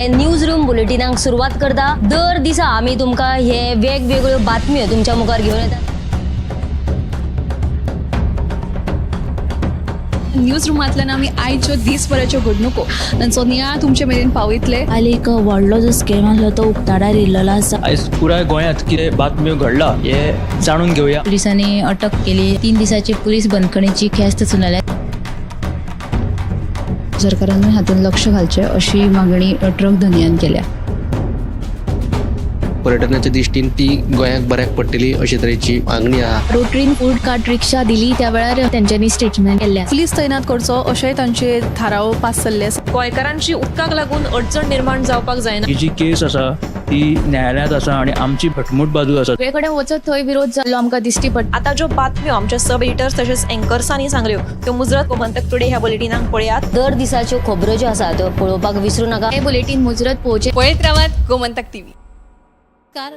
News room बुलेटिनाक सुरवात करता. दर दिसा आमी तुमकां हे वेगवेगळ्यो बातम्यो तुमच्या मुखार घेवन येतात. न्यूज रुमांतल्यान आमी आयच्यो दीसभराच्यो घडणुको तांचो नियाळ तुमचे मेरेन पावयतले. काल एक व्हडलो जो स्कॅम आसलो तो उक्ताडार येयल्लो आसा. आयज पुराय गोंयांत कितें बातम्यो घडला हे जाणून घेवया. पुलिसांनी अटक केली. 3 दिसाची पुलीस बंदखणीची ख्यास्त सुनायल्या. सरकारानूय हातूंत लक्ष घालचें अशी मागणी ट्रक धनयान केल्या. पर्यटनाच्या दृश्टीन ती गोंयाक बऱ्याक पडटली अशे तरेची मागणी आहा. रोटरीन फूड कार्ट रिक्षा दिली त्या वेळार तेंच्यांनी स्टेटमेंट केल्लें. पुलीस तैनात करचो अशेंय तांचे थाराव पास जाल्ले आसा. गोंयकारांची उदकाक लागून अडचण निर्माण जावपाक जायना. ही जी केस आसा ती न्यायालयांत आसा आनी आमची घटमूट बाजू आसा. सगळे कडेन वचत थंय विरोध जाल्लो आमकां दिश्टी पडटा. आतां ज्यो बातम्यो आमच्या सब एडिटर्स तशेंच एंकर्सांनी सांगल्यो त्यो मुजरत गोमंतक टुडे ह्या बुलेटिनाक पळयात. दर दिसाच्यो खबरो ज्यो आसा त्यो पळोवपाक विसरू नाका. हे बुलेटीन मुजरत पळोवचें. पळयत रावात गोमंतक टीव्ही. नमस्कार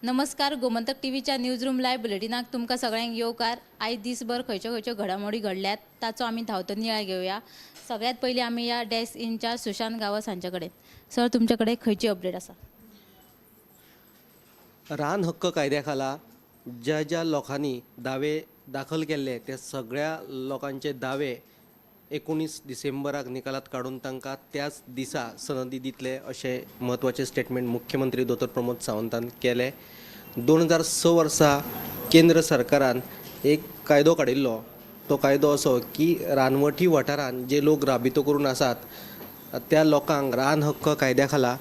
नमस्कार, गोमंतक टीव्हीच्या न्यूज रूम लायव्ह बुलेटिनाक तुमकां सगळ्यांक येवकार. आयज दीसभर खंयच्यो खंयच्यो घडामोडी घडल्यात ताचो आमी धांवतो नियाळ घेवया. सगळ्यात पयलीं आमी ह्या डेस्क इनचार्ज सुशांत गांवस हांचे कडेन. सर, तुमचे कडेन खंयची अपडेट आसा? रान हक्क कायद्या खाला ज्या ज्या लोकांनी दावे दाखल केल्ले त्या सगळ्या लोकांचे दावे 19 डिसेंबराक निकालात काडून तांकां त्याच दिसा सनदी दितले अशें म्हत्वाचें स्टेटमेंट मुख्यमंत्री दोतोर प्रमोद सावंतान केलें. 2006 वर्सा केंद्र सरकारान एक कायदो काडिल्लो. तो कायदो असो की रानवटी वाठारान जे लोक राबितो करून आसात त्या लोकांक रान हक्क कायद्या खाला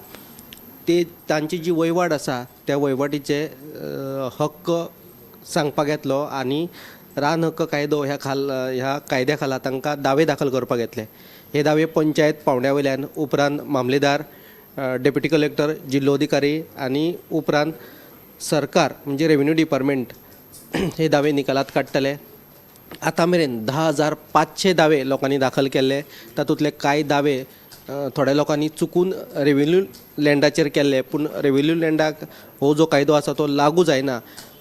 ते तांची जी वयवाट आसा त्या वयवाटीचे हक्क सांगपाक येतलो आनी रान हक्क कायदो ह्या कायद्या खाला तांकां दावे दाखल करपाक येतले. हे दावे पंचायत पावंड्या वयल्यान, उपरांत मामलेदार, डेप्युटी कलेक्टर, जिल्लोधिकारी आनी उपरांत सरकार म्हणजे रेवेन्यू डिपार्टमेंट हे दावे निकालात काडटले. आतां मेरेन 10,500 दावे लोकांनी दाखल केल्ले. तातूंतले कांय दावे थोड्या लोकांनी चुकून रेवेन्यू लँडाचेर केल्ले, पूण रेवेन्यू लँडाक हो जो कायदो आसा तो लागू जायना.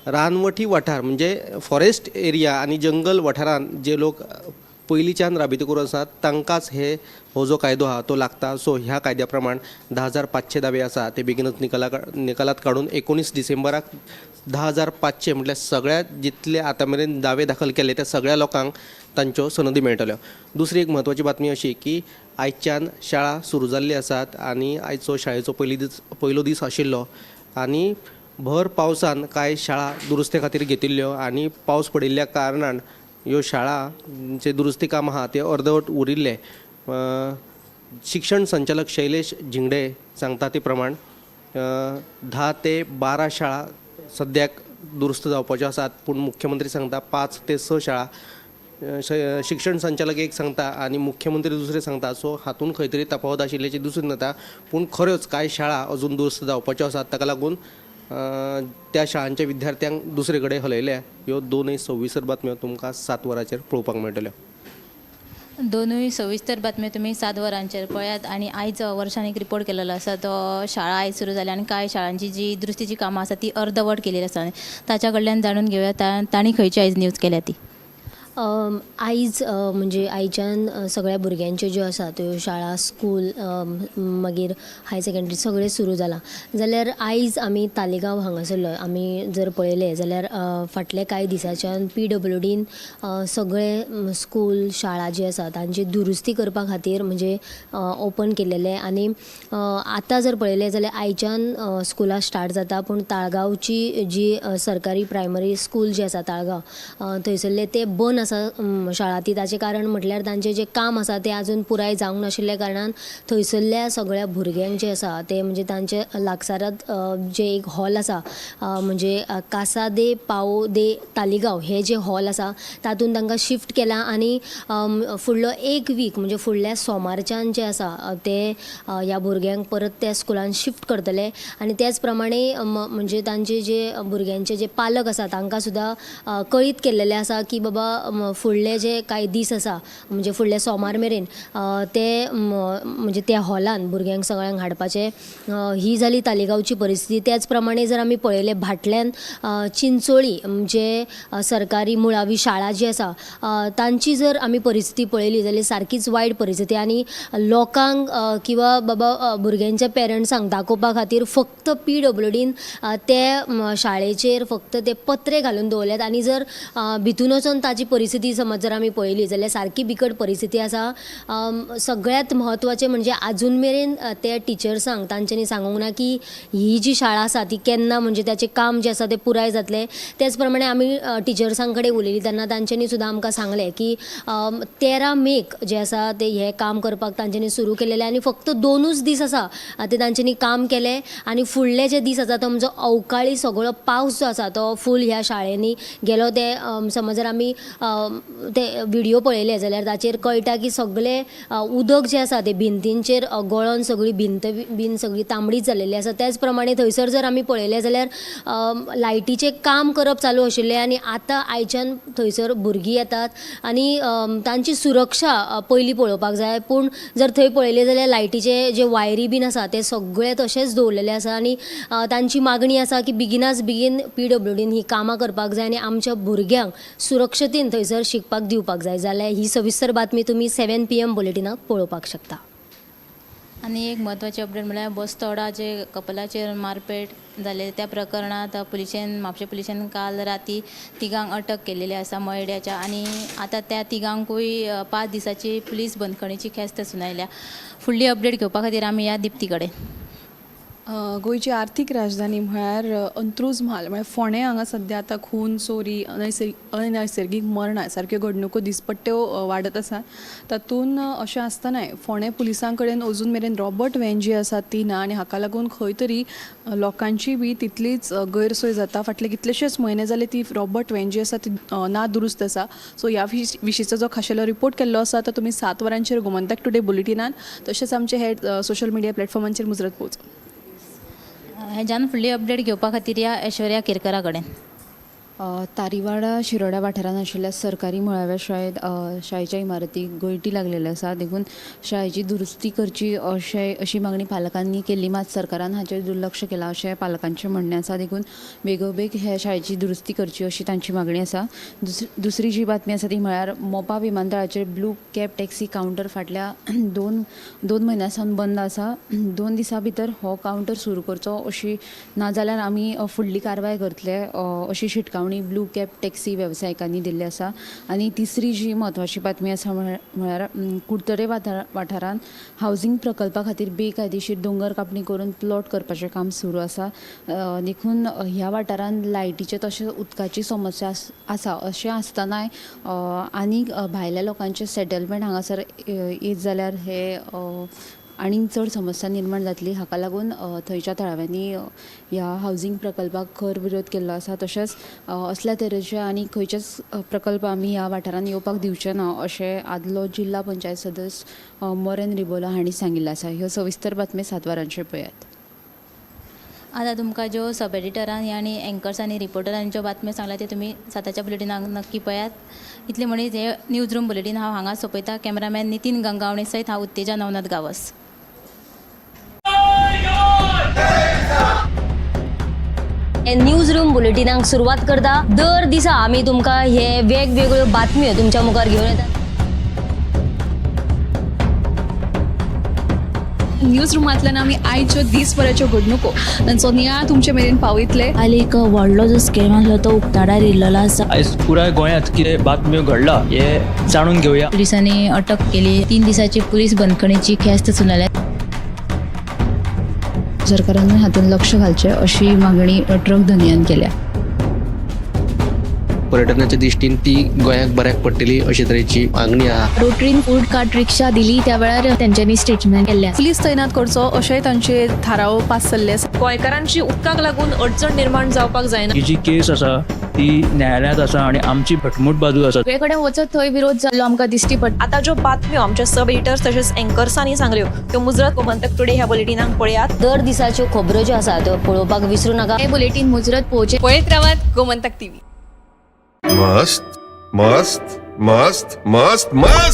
रानवटी वाठार म्हणजे फॉरेस्ट एरिया आनी जंगल वाठारान जे लोक पयलींच्यान राबितो करून आसात तांकांच हो जो कायदो आहा तो लागता. सो ह्या कायद्या प्रमाण 10,500 दावे आसा ते बेगीनच निकालात काडून 19 डिसेंबराक 10,500 म्हटल्यार सगळ्या जितले आतां मेरेन दावे दाखल केले त्या सगळ्या लोकांक तांच्यो सनदी मेळटल्यो. दुसरी एक म्हत्वाची बातमी अशी की आयच्यान शाळा सुरू जाल्ली आसात आनी आयचो शाळेचो पयलो दीस आशिल्लो आनी भर पावसान कांय शाळा दुरुस्ते खातीर घेतिल्ल्यो आनी पावस पडिल्ल्या कारणान ह्यो शाळांचे दुरुस्ती काम आहा ते अर्दवट उरिल्ले. शिक्षण संचालक शैलेश झिंगडे सांगता ते प्रमाण 10 ते 12 शाळा सद्याक दुरुस्त जावपाच्यो आसात, पूण मुख्यमंत्री सांगता 5 ते 6 शाळा. शिक्षण संचालक एक सांगता आनी मुख्यमंत्री दुसरे सांगता. सो हातून खंय तरी तफावत आशिल्ल्याचें दिसून येता, पूण खऱ्योच कांय शाळा अजून दुरुस्त जावपाच्यो आसात. ताका लागून त्या शाळांच्या विद्यार्थ्यांक दुसरे कडेन हलयल्या. ह्यो दोनूय सविस्तर बातम्यो तुमकां 7 वरांचेर पळोवपाक मेळटल्यो. दोनूय सविस्तर बातम्यो तुमी 7 वरांचेर पळयात. आनी आयज वर्षान एक रिपोर्ट केलेलो आसा, तो शाळा आयज सुरू जाल्या आनी कांय शाळांची जी दुरुस्तीची कामां आसा ती अर्दवट केलेली आसा. ताच्या कडल्यान जाणून घेवया तांणी खंयची आयज न्यूज केल्या ती. आयज म्हणजे आयच्यान सगळ्या भुरग्यांच्यो ज्यो आसा त्यो शाळा, स्कूल, मागीर हायर सेकंडरी सगळें सुरू जालां. जाल्यार आयज आमी तालिगांव हांगासरलो आमी जर पळयलें जाल्यार फाटले कांय दिसाच्यान PWDन सगळे स्कूल शाळा जी आसा तांची दुरुस्ती करपा खातीर म्हणजे ओपन केलेलें. आनी आतां जर पळयलें जाल्यार आयच्यान स्कुलां स्टार्ट जाता, पूण ताळगांवची जी सरकारी प्रायमरी स्कूल जी आसा ताळगांव थंयसरलें तें बंद आसा शाळा ती. ताचें कारण म्हटल्यार तांचें जें काम आसा तें आजून पुराय जावंक नाशिल्ल्या कारणान थंयसरल्या सगळ्या भुरग्यांक जें आसा तें म्हणजे तांचे लागसारात जें एक हॉल आसा म्हणजे कासा दे पाओ दे तालिगांव हें जें हॉल आसा तातूंत तांकां शिफ्ट केलां. आनी फुडलो एक वीक म्हणजे फुडल्या सोमारच्यान जें आसा तें ह्या भुरग्यांक परत त्या स्कुलान शिफ्ट करतले. आनी त्याच प्रमाणे म्हणजे तांचे जे भुरग्यांचे जे पालक आसा तांकां सुद्दां कळीत केल्लेलें आसा की बाबा फुडले जे कांय दीस आसा म्हणजे फुडले सोमार मेरेन ते म्हणजे त्या हॉलान भुरग्यांक सगळ्यांक हाडपाचें. ही जाली तालिगांवची परिस्थिती. त्याच प्रमाणे जर आमी पळयलें भाटल्यान चिंचोळी म्हणजे सरकारी मुळावी शाळा जी आसा तांची जर आमी परिस्थिती पळयली जाल्यार सारकीच वायट परिस्थिती आनी लोकांक किंवा बाबा भुरग्यांच्या पेरंट्सांक दाखोवपा खातीर फक्त पीडब्ल्यूडीन ते शाळेचेर फक्त ते पत्रे घालून दवरल्यात आनी जर भितून वचोन ताची परिस्थिती समज जर आमी पळयली जाल्यार सारकी बिकट परिस्थिती आसा. सगळ्यांत म्हत्वाचें म्हणजे आजून मेरेन त्या टिचर्सांक तांच्यांनी सांगूंक ना की ही जी शाळा आसा ती केन्ना म्हणजे ताचें काम जें आसा तें पुराय जातलें. त्याच प्रमाणे आमी टिचर्सां कडेन उलयलीं तेन्ना तांच्यांनी सुद्दां आमकां सांगलें की 13 मेक जें आसा तें हें काम करपाक तांच्यांनी सुरू केलेलें आनी फक्त 2च दीस आसा ते तांच्यांनी काम केलें आनी फुडले जे दीस आसा तो म्हणजे अवकाळी सगळो पावस जो आसा तो फूल ह्या शाळेंनी गेलो. ते समज जर आमी ते व्हिडियो पळयले जाल्यार ताचेर कळटा की सगळे उदक जें आसा तें भिंतींचेर गळोन सगळी भिंत बीन सगळी तांबडीच जालेली आसा. त्याच प्रमाणे थंयसर जर आमी पळयलें जाल्यार लायटीचें काम करप चालू आशिल्लें आनी आतां आयच्यान थंयसर भुरगीं येतात आनी तांची सुरक्षा पयलीं पळोवपाक जाय. पूण जर थंय पळयलें जाल्यार लायटीचे जे वायरी बीन आसा ते सगळे तशेंच दवरलेले आसा आनी तांची मागणी आसा की बेगिनाच बेगीन पीडब्ल्यूडीन ही कामां करपाक जाय आनी आमच्या भुरग्यांक सुरक्षतेन थंयसर शिकपाक दिवपाक जाय. जाल्यार ही सविस्तर बातमी तुमी 7 PM बुलेटिनाक पळोवपाक शकता. आनी एक म्हत्वाची अपडेट म्हळ्यार बस्तोडा जे कपलाचेर मारपेट जाले त्या प्रकरणांत पुलिशेन म्हापशें पुलिशेन काल राती तिगांक अटक केलेली आसा मयड्याच्या आनी आतां त्या तिगांकूय 5 दिसांची पुलीस बंदखणीची ख्यास्त सुनायल्या. फुडली अपडेट घेवपा खातीर आमी ह्या दिप्ती कडेन. गोंयची आर्थीक राजधानी म्हळ्यार अंत्रूज म्हाल म्हळ्यार फोंडें हांगा सद्या आतां खून, चोरी, अनैसर्गीक मरणां सारक्यो घडणुको दिसपट्ट्यो वाडत आसात. तातूंत अशें आसतनाय फोंडें पुलिसां कडेन अजून मेरेन रॉबर्ट व्हॅन जी आसा ती ना आनी हाका लागून खंय तरी लोकांची बी तितलीच गैरसोय जाता. फाटले कितलेशेच म्हयने जाले ती रॉबर्ट व्हॅन जी आसा ती ना दुरुस्त आसा. सो ह्या विशींचो जो खाशेलो रिपोर्ट केल्लो आसा तो तुमी 7 वरांचेर गोमंतक टुडे बुलेटिनान तशेंच आमचे हे सोशल मिडिया प्लॅटफॉर्मांचेर मुजरत पोवचो. हेज्यान फुडली अपडेट घेवपा खातीर ह्या ऐश्वर्या केरकरा कडेन. तारीवाडा शिरोड्या वाठारांत आशिल्ल्या सरकारी मुळाव्या शाळेंत शाळेच्या इमारतीक गळटी लागलेली आसा, देखून शाळेची दुरुस्ती करची अशी मागणी पालकांनी केल्ली, मात सरकारान हाचेर दुर्लक्ष केलां अशें पालकांचें म्हणणें आसा. देखून बेगोबेग हे शाळेची दुरुस्ती करची अशी तांची मागणी आसा. दुसरी जी बातमी आसा ती म्हळ्यार मोपा विमानतळाचेर ब्लू कॅब टॅक्सी कावंटर फाटल्या दोन म्हयन्यां सावन बंद आसा. 2 दिसां भितर हो कावंटर सुरू करचो अशी, नाजाल्यार आमी फुडली कारवाय करतले अशी शिटकावणी ब्लू कॅब टॅक्सी वेवसायिकांनी दिल्ली आसा. आनी तिसरी जी म्हत्वाची बातमी आसा म्हळ्यार कुडतरे वाठारांत हावजींग प्रकल्पा खातीर बेकायदेशीर दोंगर कापणी करून प्लॉट करपाचें काम सुरू आसा. देखून ह्या वाठारांत लायटीचें तशेंच उदकाची समस्या आसा. अशें आसतनाय आनीक भायल्या लोकांचें सेटलमेंट हांगासर येत जाल्यार हे आनीक चड समस्या निर्माण जातली. हाका लागून थंयच्या थळाव्यांनी ह्या हावजींग प्रकल्पाक खर विरोध केल्लो आसा. तशेंच असल्या तरेचे आनी खंयचेच प्रकल्प आमी ह्या वाठारांत येवपाक दिवचे ना अशें आदलो जिल्हा पंचायत सदस्य मोरेन रिबोलो हांणी सांगिल्लें आसा. ह्यो सविस्तर बातमी 7 वरांचेर पळयात. आतां तुमकां ज्यो सब एडिटरांनी आनी एंकर्सांनी रिपोर्टरांनी ज्यो बातम्यो सांगल्या त्यो तुमी 7च्या बुलेटिनाक नक्की पळयात. इतलें म्हणीत हे न्यूज रूम बुलेटीन हांव हांगा सोंपयता. कॅमेरामॅन नितीन गंगावणे सयत हांव उत्तेजा नवनाथ गांवस. न्यूज रूम बुलेटिनाक सुरवात करता. दर दिसा आमी तुमकां हे वेगवेगळ्यो बातम्यो तुमच्या मुखार घेवन येतात. न्यूज रुमांतल्यान आमी आयच्यो दीसभराच्यो घडणुको तांचो नियाळ तुमचे मेरेन पावयतले. काल एक व्हडलो जो स्कॅम आसलो तो उक्ताडार येयल्लो आसा. आयज पुराय गोंयांत कितें बातम्यो घडला हे जाणून घेवया. पुलिसांनी अटक केली. 3 दिसांची पुलीस बंदखणीची ख्यास्त सुनायल्या. सरकारान हातूंत लक्ष घालचें अशी मागणी ट्रक धनयान केल्या. पर्यटनाच्या दृश्टीन ती गोंयाक बऱ्याक पडटली अशे तरेची मागणी आहा. रोटरीन फूड कार्ट रिक्षा दिली त्या वेळार तेंच्यांनी स्टेटमेंट केल्लें. पुलीस तैनात करचो अशेंय तांचे थाराव पास जाल्ले आसा. गोंयकारांची उदकाक लागून अडचण निर्माण जावपाक जायना. ही जी केस आसा ती न्यायालयांत आसा आनी आमची घटमूट बाजू आसा. सगळे कडेन वचत थंय विरोध जाल्लो आमकां दिश्टी पडटा. आतां ज्यो बातम्यो आमच्या सब एडिटर्स तशेंच एंकर्सांनी सांगल्यो त्यो मुजरत गोमंतक टुडे ह्या बुलेटिनाक पळयात. दर दिसाच्यो खबरो ज्यो आसा त्यो पळोवपाक विसरूं नाका. हे बुलेटीन मुजरत पळोवचें. पळयत रावात गोमंतक टीव्ही. मस्त मस्त मस्त मस्त मस्त.